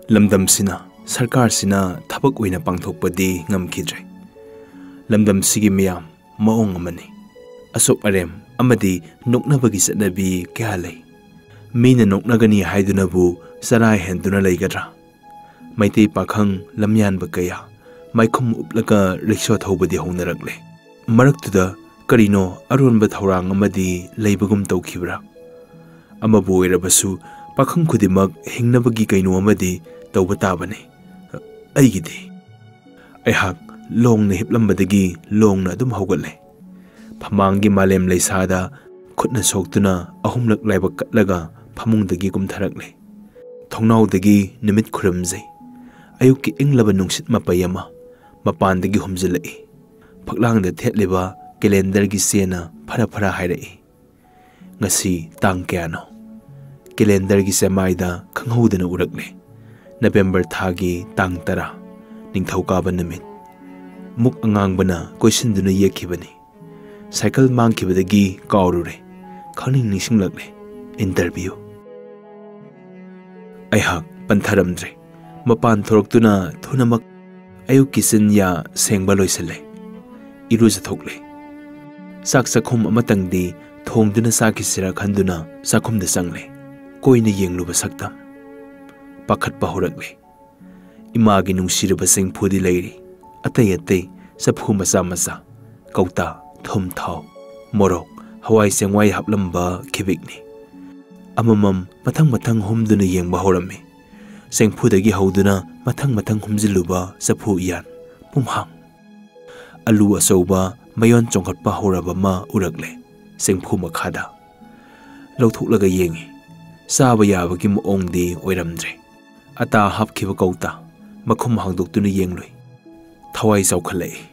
ꯂꯝꯗꯝꯁꯤꯅ, ꯁꯔꯀꯥꯔꯁꯤꯅ ꯊꯕꯛ ꯑꯣꯏꯅ ꯄꯥꯡꯊꯣꯛꯄꯗꯤ ꯉꯝꯈꯤꯗ꯭ꯔꯦ꯫ ꯂꯝꯗꯝꯁꯤꯒꯤ ꯃꯤꯌꯥꯝ ꯃꯑꯣꯡ ꯑꯃꯅꯤ꯫ ꯑꯁꯣꯛ ꯑꯔꯦꯝ ꯑꯃꯗꯤ ꯅꯣꯛꯅꯕꯒꯤ ꯆꯠꯅꯕꯤ ꯀꯌꯥ ꯂꯩ꯫ ꯃꯤꯅ ꯅꯣꯛꯅꯒꯅꯤ ꯍꯥꯏꯗꯨꯅꯕꯨ ꯆꯔꯥ ꯍꯦꯟꯗꯨꯅ ꯂꯩꯒꯗ꯭ꯔꯥ? ꯃꯩꯇꯩ ꯄꯥꯈꯪ ꯂꯝꯌꯥꯟꯕ ꯀꯌꯥ, ꯃꯥꯏꯈꯨꯝ ꯎꯞꯂꯒ ꯔꯤꯛꯁꯣ ꯊꯧꯕꯗꯤ ꯍꯧꯅꯔꯛꯂꯦ꯫ ꯃꯔꯛꯇꯨꯗ ꯀꯔꯤꯅꯣ ꯑꯔꯣꯟꯕ ꯊꯧꯔꯥꯡ ꯑꯃꯗꯤ ꯂꯩꯕꯒꯨꯝ ꯇꯧꯈꯤꯕ꯭ꯔꯥ? ꯑꯃꯕꯨ ꯑꯣꯏꯔꯕꯁꯨ ꯄꯥꯈꯪ ꯈꯨꯗꯤꯡꯃꯛ ꯍꯤꯡꯅꯕꯒꯤ ꯀꯩꯅꯣ ꯑꯃꯗꯤ ꯇꯧꯕ ꯇꯥꯕꯅꯤ꯫ ꯑꯩꯒꯤꯗꯤ꯫ ꯑꯩꯍꯥꯛ ꯂꯣꯡꯅ ꯍꯤꯞꯂꯝꯕꯗꯒꯤ ꯂꯣꯡꯅ ꯑꯗꯨꯝ ꯍꯧꯒꯠꯂꯦ꯫ ꯐꯃꯥꯡꯒꯤ ꯃꯥꯂꯦꯝ ꯂꯩꯁꯥꯗ ꯈꯨꯠꯅ ꯁꯣꯛꯇꯨꯅ ꯑꯍꯨꯝꯂꯛ ꯂꯥꯏꯕꯛ ꯀꯠꯂꯒ ꯐꯃꯨꯡꯗꯒꯤ ꯀꯨꯝꯊꯔꯛꯂꯦ꯫ ꯊꯣꯡꯅꯥꯎꯗꯒꯤ ꯅꯨꯃꯤꯠ ꯈꯨꯔꯨꯝꯖꯩ꯫ ꯑꯌꯨꯛꯀꯤ ꯏꯪꯂꯕ ꯅꯨꯡꯁꯤꯠ ꯃꯄꯩ ꯑꯃ ꯃꯄꯥꯟꯗꯒꯤ ꯍꯨꯝꯖꯤꯜꯂꯛꯏ꯫ ꯐꯛꯂꯥꯡꯗ ꯊꯦꯠꯂꯤꯕ ꯀꯦꯂꯦꯟꯗꯔꯒꯤ ꯆꯦꯅ ꯐꯔ ꯐꯔ ꯍꯥꯏꯔꯛꯏ꯫ "ꯉꯁꯤ ꯇꯥꯡ ꯀꯌꯥꯅꯣ?" ꯀꯦꯂꯦꯟꯗꯔꯒꯤ ꯆꯦꯃꯥꯏꯗ ꯈꯪꯍꯧꯗꯅ ꯎꯔꯛꯂꯦ꯫ ꯅꯕꯦꯝꯕꯔ ꯊꯥꯒꯤ ꯇꯥꯡ ꯇꯔꯥ, ꯅꯤꯡꯊꯧꯀꯥꯕ ꯅꯨꯃꯤꯠ꯫ ꯃꯨꯛ ꯑꯉꯥꯡꯕꯅ ꯀꯣꯏꯁꯤꯟꯗꯨꯅ ꯌꯦꯛꯈꯤꯕꯅꯤ꯫ ꯁꯥꯏꯀꯜ ꯃꯥꯡꯈꯤꯕꯗꯒꯤ ꯀꯥꯎꯔꯨꯔꯦ꯫ ꯈꯪꯅꯤꯡ ꯅꯤꯡꯁꯤꯡꯂꯛꯂꯦ꯫ ꯏꯟꯇꯔꯚ꯭ꯌꯨ꯫ ꯑꯩꯍꯥꯛ ꯄꯟꯊꯔꯝꯗ꯭ꯔꯦ꯫ ꯃꯄꯥꯟ ꯊꯣꯔꯛꯇꯨꯅ ꯊꯨꯅꯃꯛ ꯑꯌꯨꯛꯀꯤ ꯆꯤꯟꯌꯥ ꯁꯦꯡꯕ ꯂꯣꯏꯁꯤꯜꯂꯦ꯫ ꯏꯔꯨꯖꯊꯣꯛꯂꯦ꯫ ꯆꯥꯛ ꯆꯥꯛꯈꯨꯝ ꯑꯃꯇꯪꯗꯤ ꯊꯣꯡꯗꯨꯅ ꯆꯥꯈꯤꯁꯤꯔ ꯈꯟꯗꯨꯅ ꯆꯥꯛꯈꯨꯝꯗ ꯆꯪꯂꯦ꯫ ꯀꯣꯏꯅ ꯌꯦꯡꯂꯨꯕ ꯁꯛꯇꯝ꯫ ꯄꯥꯈꯠꯄ ꯍꯧꯔꯛꯂꯦ꯫ ꯏꯃꯥꯒꯤ ꯅꯨꯡꯁꯤꯔꯕ ꯆꯦꯡꯐꯨꯗꯤ ꯂꯩꯔꯤ꯫ ꯑꯇꯩ ꯑꯇꯩ ꯆꯐꯨ ꯃꯆꯥ ꯃꯆꯥ, ꯀꯧꯇꯥ, ꯊꯨꯝ, ꯊꯥꯎ, ꯃꯣꯔꯣꯛ, ꯍꯋꯥꯏ ꯆꯦꯡꯋꯥꯏ ꯍꯥꯞꯂꯝꯕ ꯈꯤꯕꯤꯛꯅꯤ꯫ ꯑꯃꯃꯝ ꯃꯊꯪ ꯃꯊꯪ ꯍꯨꯝꯗꯨꯅ ꯌꯦꯡꯕ ꯍꯧꯔꯝꯃꯤ꯫ ꯆꯦꯡꯐꯨꯗꯒꯤ ꯍꯧꯗꯨꯅ ꯃꯊꯪ ꯃꯊꯪ ꯍꯨꯝꯖꯤꯜꯂꯨꯕ ꯆꯐꯨ ꯎꯌꯥꯟ ꯄꯨꯝꯍꯥꯡ꯫ ꯑꯂꯨ ꯑꯆꯧꯕ ꯃꯌꯣꯟ ꯆꯣꯡꯈꯠꯄ ꯍꯧꯔꯕ ꯑꯃ ꯎꯔꯛꯂꯦ ꯆꯦꯡꯐꯨ ꯃꯈꯥꯗ꯫ ꯂꯧꯊꯣꯛꯂꯒ ꯌꯦꯡꯉꯤ꯫ ꯆꯥꯕ ꯌꯥꯕꯒꯤ ꯃꯑꯣꯡꯗꯤ ꯑꯣꯏꯔꯝꯗ꯭ꯔꯦ꯫ ꯑꯇꯥ ꯍꯥꯞꯈꯤꯕ ꯀꯧꯇꯥ ꯃꯈꯨꯝ ꯍꯥꯡꯗꯣꯛꯇꯨꯅ ꯌꯦꯡꯂꯨꯏ꯫ ꯊꯋꯥꯏ ꯆꯥꯎꯈꯠꯂꯛꯏ꯫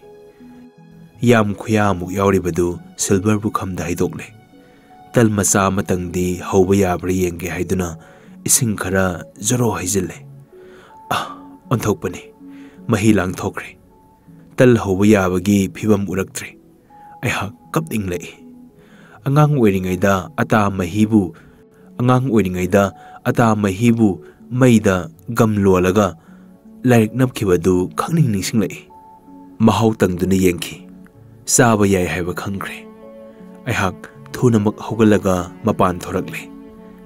ꯌꯥꯝ ꯈꯨꯌꯥꯃꯨꯛ ꯌꯥꯎꯔꯤꯕꯗꯨ ꯁꯤꯜꯚꯔ ꯄꯨꯈꯝꯗ ꯍꯩꯗꯣꯛꯂꯦ꯫ ꯇꯜ ꯃꯆꯥ ꯑꯃꯇꯪꯗꯤ ꯍꯧꯕ ꯌꯥꯕ꯭ꯔꯥ ꯌꯦꯡꯒꯦ ꯍꯥꯏꯗꯨꯅ ꯏꯁꯤꯡ ꯈꯔ ꯖꯣꯔꯣ ꯍꯩꯖꯤꯜꯂꯦ꯫ ꯑꯥ! ꯑꯣꯟꯊꯣꯛꯄꯅꯤ꯫ ꯃꯍꯤ ꯂꯥꯡꯊꯣꯛꯈ꯭ꯔꯦ꯫ ꯇꯜ ꯍꯧꯕ ꯌꯥꯕꯒꯤ ꯐꯤꯕꯝ ꯎꯔꯛꯇ꯭ꯔꯦ꯫ ꯑꯩꯍꯥꯛ ꯀꯞꯅꯤꯡꯂꯛꯏ꯫ ꯑꯉꯥꯡ ꯑꯣꯏꯔꯤꯉꯩꯗ ꯑꯇꯥ ꯃꯍꯤꯕꯨ, ꯑꯉꯥꯡ ꯑꯣꯏꯔꯤꯉꯩꯗ ꯑꯇꯥ ꯃꯍꯤꯕꯨ ꯃꯩꯗ ꯒꯝ ꯂꯣꯜꯂꯒ ꯂꯥꯏꯔꯤꯛ ꯅꯞꯈꯤꯕꯗꯨ ꯈꯪꯅꯤꯡ ꯅꯤꯡꯁꯤꯡꯂꯛꯏ꯫ ꯃꯍꯥꯎ ꯇꯪꯗꯨꯅ ꯌꯦꯡꯈꯤ꯫ ꯆꯥꯕ ꯌꯥꯏ ꯍꯥꯏꯕ ꯈꯪꯈ꯭ꯔꯦ꯫ ꯑꯩꯍꯥꯛ ꯊꯨꯅꯃꯛ ꯍꯧꯒꯠꯂꯒ ꯃꯄꯥꯟ ꯊꯣꯔꯛꯂꯦ꯫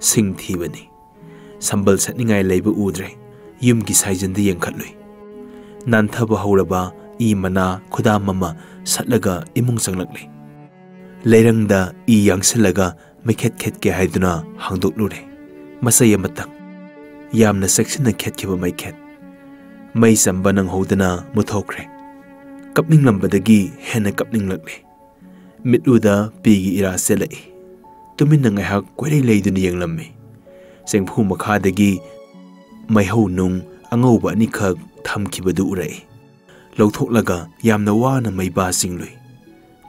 ꯁꯤꯡ ꯊꯤꯕꯅꯤ꯫ ꯁꯝꯕꯜ ꯁꯠꯅꯤꯡꯉꯥꯏ ꯂꯩꯕ ꯎꯗ꯭ꯔꯦ꯫ ꯌꯨꯝꯒꯤ ꯁꯥꯏꯖꯟꯗ ꯌꯦꯡꯈꯠꯂꯨꯏ꯫ ꯅꯥꯟꯊꯕ ꯍꯧꯔꯕ ꯏ ꯃꯅꯥ ꯈꯨꯗꯥꯝ ꯑꯃ ꯁꯠꯂꯒ ꯏꯃꯨꯡ ꯆꯪꯂꯛꯂꯦ꯫ ꯂꯩꯔꯪꯗ ꯏ ꯌꯥꯡꯁꯤꯜꯂꯒ ꯃꯩꯈꯦꯠ ꯈꯦꯠꯀꯦ ꯍꯥꯏꯗꯨꯅ ꯍꯥꯡꯗꯣꯛꯂꯨꯔꯦ꯫ ꯃꯆꯩ ꯑꯃꯇꯪ꯫ ꯌꯥꯝꯅ ꯆꯦꯛꯁꯤꯟꯅ ꯈꯦꯠꯈꯤꯕ ꯃꯩꯈꯦꯠ꯫ ꯃꯩ ꯆꯝꯕ ꯅꯪꯍꯧꯗꯅ ꯃꯨꯠꯊꯣꯛꯈ꯭ꯔꯦ꯫ ꯀꯞꯅꯤꯡꯂꯝꯕꯗꯒꯤ ꯍꯦꯟꯅ ꯀꯞꯅꯤꯡꯂꯛꯂꯦ꯫ ꯃꯤꯠꯂꯨꯗ ꯄꯤꯒꯤ ꯏꯔꯥ ꯆꯦꯜꯂꯛꯏ꯫ ꯇꯨꯃꯤꯟꯅ ꯉꯥꯏꯍꯥꯛ ꯀꯣꯏꯔꯩ ꯂꯩꯗꯨꯅ ꯌꯦꯡꯂꯝꯃꯤ꯫ ꯆꯦꯡꯐꯨ ꯃꯈꯥꯗꯒꯤ ꯃꯩꯍꯧ ꯅꯨꯡ ꯑꯉꯧꯕ ꯑꯅꯤꯈꯛ ꯊꯝꯈꯤꯕꯗꯨ ꯎꯔꯛꯏ꯫ ꯂꯧꯊꯣꯛꯂꯒ ꯌꯥꯝꯅ ꯋꯥꯅ ꯃꯩꯕꯥ ꯆꯤꯡꯂꯨꯏ꯫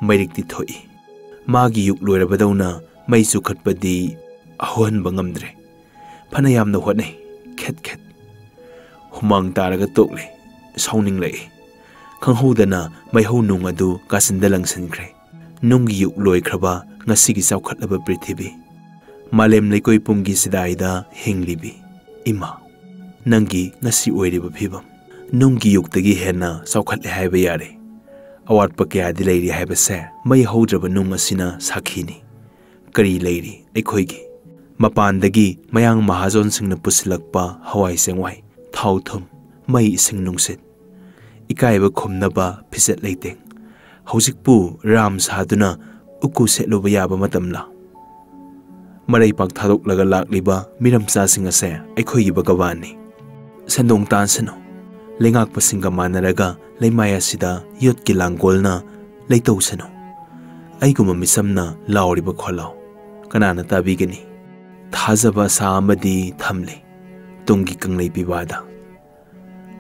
ꯃꯩꯔꯤꯛꯇꯤ ꯊꯣꯛꯏ꯫ ꯃꯥꯒꯤ ꯌꯨꯛ ꯂꯣꯏꯔꯕꯗꯧꯅ ꯃꯩ ꯆꯨꯈꯠꯄꯗꯤ ꯍꯧꯍꯟꯕ ꯉꯝꯗ꯭ꯔꯦ꯫ ꯐꯅ ꯌꯥꯝꯅ ꯍꯣꯠꯅꯩ꯫ ꯈꯦꯠ ꯈꯦꯠ꯫ ꯍꯨꯃꯥꯡ ꯇꯥꯔꯒ ꯇꯣꯛꯂꯦ꯫ ꯁꯥꯎꯅꯤꯡꯂꯛꯏ꯫ ꯈꯪꯍꯧꯗꯅ ꯃꯩꯍꯧ ꯅꯨꯡ ꯑꯗꯨ ꯀꯥꯆꯤꯟꯗ ꯂꯪꯁꯤꯟꯈ꯭ꯔꯦ꯫ ꯅꯨꯡꯒꯤ ꯌꯨꯛ ꯂꯣꯏꯈ꯭ꯔꯕ ꯉꯁꯤꯒꯤ ꯆꯥꯎꯈꯠꯂꯕ ꯄ꯭ꯔꯤꯊꯤꯕꯤ꯫ ꯃꯥꯂꯦꯝ ꯂꯩꯀꯣꯏ ꯄꯨꯝꯒꯤ ꯆꯤꯗꯥꯏꯗ ꯍꯤꯡꯂꯤꯕꯤ ꯏꯃꯥ꯫ ꯅꯪꯒꯤ ꯉꯁꯤ ꯑꯣꯏꯔꯤꯕ ꯐꯤꯕꯝ꯫ ꯅꯨꯡꯒꯤ ꯌꯨꯛꯇꯒꯤ ꯍꯦꯟꯅ ꯆꯥꯎꯈꯠꯂꯦ ꯍꯥꯏꯕ ꯌꯥꯔꯦ꯫ ꯑꯋꯥꯠꯄ ꯀꯌꯥꯗꯤ ꯂꯩꯔꯤ ꯍꯥꯏꯕꯁꯦ ꯃꯩ ꯍꯧꯗ꯭ꯔꯕ ꯅꯨꯡ ꯑꯁꯤꯅ ꯁꯥꯈꯤꯅꯤ꯫ ꯀꯔꯤ ꯂꯩꯔꯤ ꯑꯩꯈꯣꯏꯒꯤ? ꯃꯄꯥꯟꯗꯒꯤ ꯃꯌꯥꯡ ꯃꯍꯥꯖꯣꯟꯁꯤꯡꯅ ꯄꯨꯁꯤꯜꯂꯛꯄ ꯍꯋꯥꯏ ꯆꯦꯡꯋꯥꯏ, ꯊꯥꯎ ꯊꯨꯝ, ꯃꯩ ꯏꯁꯤꯡ ꯅꯨꯡꯁꯤꯠ꯫ ꯏꯀꯥꯏꯕ ꯈꯨꯝꯅꯕ ꯐꯤꯖꯦꯠ ꯂꯩꯇꯦꯡ꯫ ꯍꯧꯖꯤꯛꯄꯨ ꯔꯥꯝ ꯁꯥꯗꯨꯅ ꯎꯀꯨ ꯁꯦꯠꯂꯨꯕ ꯌꯥꯕ ꯃꯇꯝꯂꯥ? ꯃꯔꯩꯄꯥꯛ ꯊꯥꯗꯣꯛꯂꯒ ꯂꯥꯛꯂꯤꯕ ꯃꯤꯔꯝꯆꯥꯁꯤꯡ ꯑꯁꯦ ꯑꯩꯈꯣꯏꯒꯤ ꯚꯒꯕꯥꯟꯅꯤ꯫ ꯁꯦꯟꯗꯣꯡ ꯇꯥꯟꯁꯅꯨ꯫ ꯂꯩꯉꯥꯛꯄꯁꯤꯡꯒ ꯃꯥꯟꯅꯔꯒ ꯂꯩꯃꯥꯏ ꯑꯁꯤꯗ ꯌꯣꯠꯀꯤ ꯂꯥꯡꯒꯣꯜꯅ ꯂꯩꯇꯧꯁꯅꯨ꯫ ꯑꯩꯒꯨꯝꯕ ꯃꯤꯆꯝꯅ ꯂꯥꯎꯔꯤꯕ ꯈꯣꯜꯂꯥꯎ ꯀꯅꯥꯅ ꯇꯥꯕꯤꯒꯅꯤ? ꯊꯥꯖꯕ ꯑꯁꯥ ꯑꯃꯗꯤ ꯊꯝꯂꯤ ꯇꯨꯡꯒꯤ ꯀꯪꯂꯩ ꯄꯤꯕꯥꯗ꯫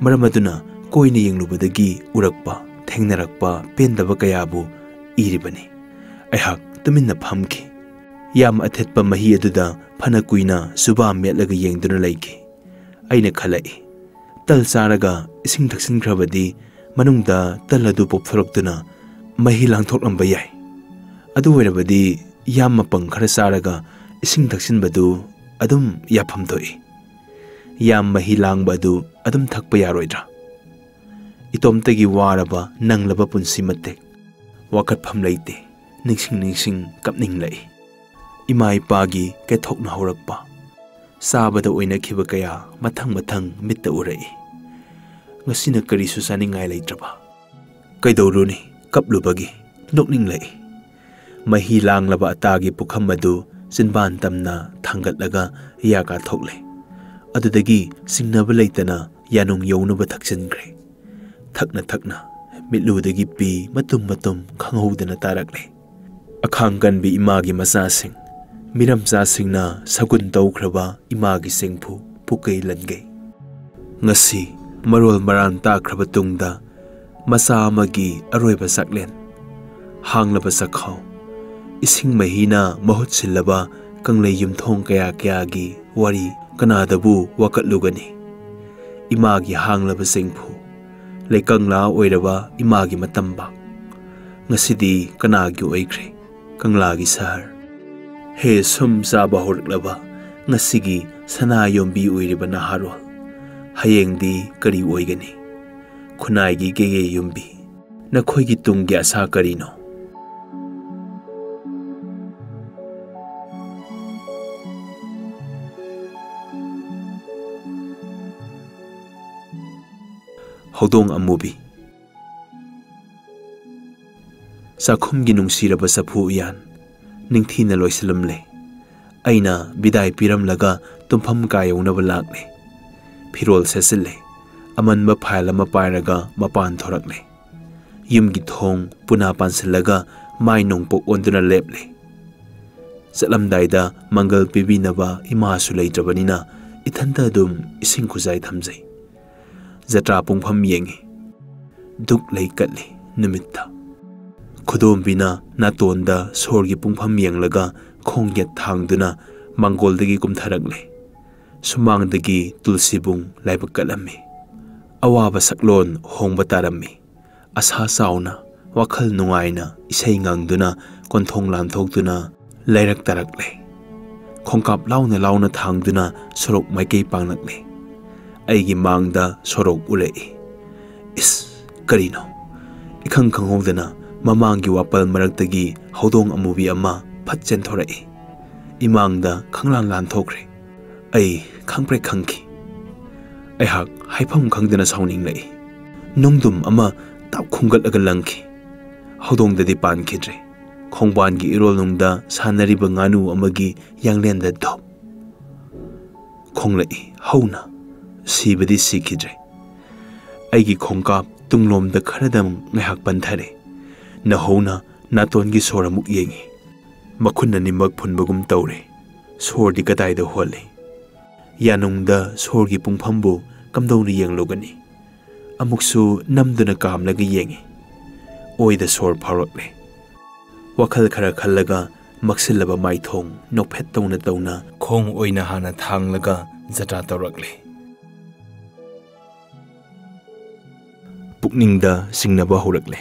ꯃꯔꯝ ꯑꯗꯨꯅ ꯀꯣꯏꯅ ꯌꯦꯡꯂꯨꯕꯗꯒꯤ ꯎꯔꯛꯄ, ꯊꯦꯡꯅꯔꯛꯄ ꯄꯦꯟꯗꯕ ꯀꯌꯥꯕꯨ ꯏꯔꯤꯕꯅꯤ꯫ ꯑꯩꯍꯥꯛ ꯇꯨꯃꯤꯟꯅ ꯐꯝꯈꯤ꯫ ꯌꯥꯝ ꯑꯊꯦꯠꯄ ꯃꯍꯤ ꯑꯗꯨꯗ ꯐꯅ ꯀꯨꯏꯅ ꯆꯨꯕꯥ ꯃꯦꯠꯂꯒ ꯌꯦꯡꯗꯨꯅ ꯂꯩꯈꯤ꯫ ꯑꯩꯅ ꯈꯜꯂꯛꯏ, ꯇꯜ ꯆꯥꯔꯒ ꯏꯁꯤꯡ ꯊꯛꯆꯤꯟꯈ꯭ꯔꯕꯗꯤ ꯃꯅꯨꯡꯗ ꯇꯜ ꯑꯗꯨ ꯄꯣꯞꯊꯣꯔꯛꯇꯨꯅ ꯃꯍꯤ ꯂꯥꯡꯊꯣꯛꯂꯝꯕ ꯌꯥꯏ꯫ ꯑꯗꯨ ꯑꯣꯏꯔꯕꯗꯤ ꯌꯥꯝ ꯃꯄꯪ ꯈꯔ ꯆꯥꯔꯒ ꯏꯁꯤꯡ ꯊꯛꯆꯤꯟꯕꯗꯨ ꯑꯗꯨꯝ ꯌꯥꯐꯝ ꯊꯣꯛꯏ꯫ ꯌꯥꯝ ꯃꯍꯤ ꯂꯥꯡꯕ ꯑꯗꯨ ꯑꯗꯨꯝ ꯊꯛꯄ ꯌꯥꯔꯣꯏꯗ꯭ꯔꯥ? ꯏꯇꯣꯝꯇꯒꯤ ꯋꯥꯔꯕ ꯅꯪꯂꯕ ꯄꯨꯟꯁꯤ ꯃꯇꯦꯛ꯫ ꯋꯥꯀꯠꯐꯝ ꯂꯩꯇꯦ꯫ ꯅꯤꯡꯁꯤꯡ ꯅꯤꯡꯁꯤꯡ ꯀꯞꯅꯤꯡꯂꯛꯏ꯫ ꯏꯃꯥ ꯏꯄꯥꯒꯤ ꯀꯦꯊꯣꯛꯅ ꯍꯧꯔꯛꯄ꯫ ꯆꯥꯕꯗ ꯑꯣꯏꯅꯈꯤꯕ ꯀꯌꯥ ꯃꯊꯪ ꯃꯊꯪ ꯃꯤꯠꯇ ꯎꯔꯛꯏ꯫ ꯉꯁꯤꯅ ꯀꯔꯤꯁꯨ ꯆꯥꯅꯤꯡꯉꯥꯏ ꯂꯩꯇ꯭ꯔꯕ꯫ ꯀꯩꯗꯧꯔꯨꯅꯤ, ꯀꯞꯂꯨꯕꯒꯤ ꯅꯣꯛꯅꯤꯡꯂꯛꯏ꯫ ꯃꯍꯤ ꯂꯥꯡꯂꯕ ꯑꯇꯥꯒꯤ ꯄꯨꯈꯝ ꯑꯗꯨ ꯆꯤꯟꯕꯥꯟ ꯇꯝꯅ ꯊꯥꯡꯒꯠꯂꯒ ꯌꯥ ꯀꯥꯊꯣꯛꯂꯦ꯫ ꯑꯗꯨꯗꯒꯤ ꯆꯤꯡꯅꯕ ꯂꯩꯇꯅ ꯌꯥꯅꯨꯡ ꯌꯧꯅꯕ ꯊꯛꯆꯤꯟꯈ꯭ꯔꯦ꯫ ꯊꯛꯅ ꯊꯛꯅ ꯃꯤꯠꯂꯨꯗꯒꯤ ꯄꯤ ꯃꯇꯨꯝ ꯃꯇꯨꯝ ꯈꯪꯍꯧꯗꯅ ꯇꯥꯔꯛꯂꯦ꯫ ꯑꯈꯥꯡ ꯀꯟꯕꯤ ꯏꯃꯥꯒꯤ ꯃꯆꯥꯁꯤꯡ, ꯃꯤꯔꯝꯆꯥꯁꯤꯡꯅ ꯁꯒꯨꯟ ꯇꯧꯈ꯭ꯔꯕ ꯏꯃꯥꯒꯤ ꯆꯦꯡꯐꯨ ꯄꯨꯀꯩ ꯂꯟꯒꯩ꯫ ꯉꯁꯤ ꯃꯔꯣꯜ ꯃꯔꯥꯟ ꯇꯥꯈ꯭ꯔꯕ ꯇꯨꯡꯗ, ꯃꯆꯥ ꯑꯃꯒꯤ ꯑꯔꯣꯏꯕ ꯆꯥꯛꯂꯦꯟ꯫ ꯍꯥꯡꯂꯕ ꯆꯥꯛꯈꯥꯎ, ꯏꯁꯤꯡ ꯃꯍꯤꯅ ꯃꯍꯨꯠ ꯁꯤꯜꯂꯕ ꯀꯪꯂꯩ ꯌꯨꯝꯊꯣꯡ ꯀꯌꯥ ꯀꯌꯥꯒꯤ ꯋꯥꯔꯤ ꯀꯅꯥꯗꯕꯨ ꯋꯥꯀꯠꯂꯨꯒꯅꯤ? ꯏꯃꯥꯒꯤ ꯍꯥꯡꯂꯕ ꯆꯦꯡꯐꯨ, ꯂꯩꯀꯪꯂꯥ ꯑꯣꯏꯔꯕ ꯏꯃꯥꯒꯤ ꯃꯇꯝꯕꯥꯛ꯫ ꯉꯁꯤꯗꯤ ꯀꯅꯥꯒꯤ ꯑꯣꯏꯈ꯭ꯔꯦ ꯀꯪꯂꯥꯒꯤ ꯁꯍꯔ? ꯍꯦ ꯁꯨꯝ ꯆꯥꯕ ꯍꯧꯔꯛꯂꯕ ꯉꯁꯤꯒꯤ ꯁꯅꯥ ꯌꯣꯝꯕꯤ ꯑꯣꯏꯔꯤꯕ ꯅꯍꯥꯔꯣꯜ, ꯍꯌꯦꯡꯗꯤ ꯀꯔꯤ ꯑꯣꯏꯒꯅꯤ? ꯈꯨꯟꯅꯥꯏꯒꯤ ꯀꯦꯒꯦ ꯌꯨꯝꯕꯤ, ꯅꯈꯣꯏꯒꯤ ꯇꯨꯡꯒꯤ ꯑꯁꯥ ꯀꯔꯤꯅꯣ? ꯍꯧꯗꯣꯡ ꯑꯃꯨꯕꯤ꯫ ꯆꯥꯛꯈꯨꯝꯒꯤ ꯅꯨꯡꯁꯤꯔꯕ ꯆꯐꯨ ꯎꯌꯥꯟ ꯅꯤꯡꯊꯤꯅ ꯂꯣꯏꯁꯤꯜꯂꯝꯂꯦ꯫ ꯑꯩꯅ ꯕꯤꯗꯥꯏ ꯄꯤꯔꯝꯂꯒ ꯇꯨꯝꯐꯝ ꯀꯥ ꯌꯧꯅꯕ ꯂꯥꯛꯂꯦ꯫ ꯐꯤꯔꯣꯜ ꯁꯦꯠꯆꯤꯜꯂꯦ꯫ ꯑꯃꯟꯕ ꯐꯥꯏꯜ ꯑꯃ ꯄꯥꯏꯔꯒ ꯃꯄꯥꯟ ꯊꯣꯔꯛꯂꯦ꯫ ꯌꯨꯝꯒꯤ ꯊꯣꯡ ꯄꯨꯅꯥ ꯄꯥꯟꯁꯤꯜꯂꯒ ꯃꯥꯏ ꯅꯣꯡꯄꯣꯛ ꯑꯣꯟꯗꯨꯅ ꯂꯦꯞꯂꯦ꯫ ꯆꯠꯂꯝꯗꯥꯏꯗ ꯃꯪꯒꯜ ꯄꯤꯕꯤꯅꯕ ꯏꯃꯥꯁꯨ ꯂꯩꯇ꯭ꯔꯕꯅꯤꯅ ꯏꯊꯟꯇ ꯑꯗꯨꯝ ꯏꯁꯤꯡ ꯈꯨꯖꯥꯏ ꯊꯝꯖꯩ꯫ ꯖꯇ꯭ꯔꯥ ꯄꯨꯡꯐꯝ ꯌꯦꯡꯉꯤ꯫ ꯗꯨꯛ ꯂꯩ ꯀꯠꯂꯤ ꯅꯨꯃꯤꯠꯇ꯫ ꯈꯨꯗꯣꯝꯕꯤꯅ ꯅꯥꯇꯣꯟꯗ ꯁꯣꯔꯒꯤ ꯄꯨꯡꯐꯝ ꯌꯦꯡꯂꯒ ꯈꯣꯡ ꯌꯦꯠ ꯊꯥꯡꯗꯨꯅ ꯃꯥꯡꯒꯣꯜꯗꯒꯤ ꯀꯨꯝꯊꯔꯛꯂꯦ꯫ ꯁꯨꯃꯥꯡꯗꯒꯤ ꯇꯨꯜꯁꯤꯕꯨꯡ ꯂꯥꯏꯕꯛ ꯀꯠꯂꯝꯃꯤ꯫ ꯑꯋꯥꯕ ꯁꯛꯂꯣꯟ ꯍꯣꯡꯕ ꯇꯥꯔꯝꯃꯤ꯫ ꯑꯁꯥ ꯆꯥꯎꯅ, ꯋꯥꯈꯜ ꯅꯨꯡꯉꯥꯏꯅ ꯏꯁꯩ ꯉꯪꯗꯨꯅ ꯀꯣꯟꯊꯣꯡ ꯂꯥꯟꯊꯣꯛꯇꯨꯅ ꯂꯩꯔꯛ ꯇꯥꯔꯛꯂꯦ꯫ ꯈꯣꯡꯀꯥꯞ ꯂꯥꯎꯅ ꯂꯥꯎꯅ ꯊꯥꯡꯗꯨꯅ ꯁꯣꯔꯣꯛ ꯃꯥꯏꯀꯩ ꯄꯥꯡꯂꯛꯂꯦ꯫ ꯑꯩꯒꯤ ꯃꯥꯡꯗ ꯁꯣꯔꯣꯛ ꯎꯔꯛꯏ꯫ ꯏꯁ! ꯀꯔꯤꯅꯣ? ꯏꯈꯪ ꯈꯪꯍꯧꯗꯅ ꯃꯃꯥꯡꯒꯤ ꯋꯥꯄꯜ ꯃꯔꯛꯇꯒꯤ ꯍꯧꯗꯣꯡ ꯑꯃꯨꯕꯤ ꯑꯃ ꯐꯠ ꯆꯦꯟꯊꯣꯔꯛꯏ꯫ ꯏꯃꯥꯡꯗ ꯈꯪꯂꯥꯟ ꯂꯥꯟꯊꯣꯛꯈ꯭ꯔꯦ꯫ ꯑꯩ ꯈꯪꯄ꯭ꯔꯦꯛ ꯈꯪꯈꯤ꯫ ꯑꯩꯍꯥꯛ ꯍꯥꯏꯐꯝ ꯈꯪꯗꯅ ꯁꯥꯎꯅꯤꯡꯂꯛꯏ꯫ ꯅꯨꯡꯗꯨꯝ ꯑꯃ ꯇꯥꯞ ꯈꯨꯝꯒꯠꯂꯒ ꯂꯪꯈꯤ꯫ ꯍꯧꯗꯣꯡꯗꯗꯤ ꯄꯥꯟꯈꯤꯗ꯭ꯔꯦ꯫ ꯈꯣꯡꯕꯥꯟꯒꯤ ꯏꯔꯣꯜꯅꯨꯡꯗ ꯁꯥꯟꯅꯔꯤꯕ ꯉꯥꯅꯨ ꯑꯃꯒꯤ ꯌꯥꯡꯂꯦꯟꯗ ꯙꯣꯞ ꯈꯣꯡꯂꯛꯏ꯫ ꯍꯧꯅ ꯁꯤꯕꯗꯤ ꯁꯤꯈꯤꯗ꯭ꯔꯦ꯫ ꯑꯩꯒꯤ ꯈꯣꯡꯀꯥꯞ ꯇꯨꯡꯂꯣꯝꯗ ꯈꯔꯗꯪ ꯉꯥꯏꯍꯥꯛ ꯄꯟꯊꯔꯦ꯫ ꯅꯧꯍꯧꯅ ꯅꯥꯇꯣꯟꯒꯤ ꯁꯣꯔ ꯑꯃꯨꯛ ꯌꯦꯡꯉꯤ꯫ ꯃꯈꯨꯠꯅ ꯅꯤꯃꯛ ꯐꯨꯟꯕꯒꯨꯝ ꯇꯧꯔꯦ꯫ ꯁꯣꯔꯗꯤ ꯀꯗꯥꯏꯗ ꯍꯣꯜꯂꯤ? ꯌꯥꯅꯨꯡꯗ ꯁꯣꯔꯒꯤ ꯄꯨꯡꯐꯝꯕꯨ ꯀꯝꯗꯧꯅ ꯌꯦꯡꯂꯨꯒꯅꯤ? ꯑꯃꯨꯛꯁꯨ ꯅꯝꯗꯨꯅ ꯀꯥꯝꯂꯒ ꯌꯦꯡꯉꯤ꯫ ꯑꯣꯏꯗ ꯁꯣꯔ ꯐꯥꯎꯔꯛꯂꯦ꯫ ꯋꯥꯈꯜ ꯈꯔ ꯈꯜꯂꯒ ꯃꯛꯁꯤꯜꯂꯕ ꯃꯥꯏꯊꯣꯡ ꯅꯣꯛꯐꯦꯠ ꯇꯧꯅ ꯇꯧꯅ ꯈꯣꯡ ꯑꯣꯏꯅ ꯍꯥꯟꯅ ꯊꯥꯡꯂꯒ ꯖꯇ꯭ꯔꯥ ꯇꯧꯔꯛꯂꯦ꯫ ꯄꯨꯛꯅꯤꯡꯗ ꯆꯤꯡꯅꯕ ꯍꯧꯔꯛꯂꯦ꯫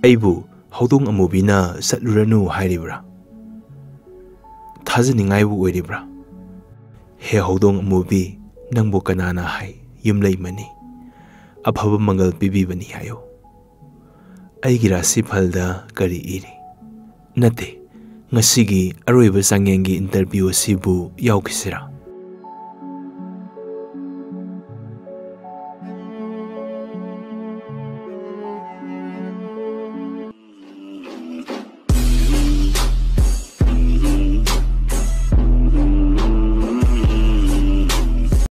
ꯑꯩꯕꯨ ꯍꯧꯗꯣꯡ ꯑꯃꯨꯕꯤꯅ ꯆꯠꯂꯨꯔꯅꯨ ꯍꯥꯏꯔꯤꯕ꯭ꯔꯥ? ꯊꯥꯖꯅꯤꯡꯉꯥꯏꯕꯨ ꯑꯣꯏꯔꯤꯕ꯭ꯔꯥ? ꯍꯦ ꯍꯧꯗꯣꯡ ꯑꯃꯨꯕꯤ, ꯅꯪꯕꯨ ꯀꯅꯥꯅ ꯍꯥꯏ ꯌꯨꯝꯂꯩꯃꯅꯤ, ꯑꯐꯕ ꯃꯪꯒꯜ ꯄꯤꯕꯤꯕꯅꯤ ꯍꯥꯏꯌꯣ? ꯑꯩꯒꯤ ꯔꯥꯁꯤꯐꯜꯗ ꯀꯔꯤ ꯏꯔꯤ? ꯅꯠꯇꯦ, ꯉꯁꯤꯒꯤ ꯑꯔꯣꯏꯕ ꯆꯥꯡꯌꯦꯡꯒꯤ interview ꯑꯁꯤꯕꯨ ꯌꯥꯎꯈꯤꯁꯤꯔꯥ?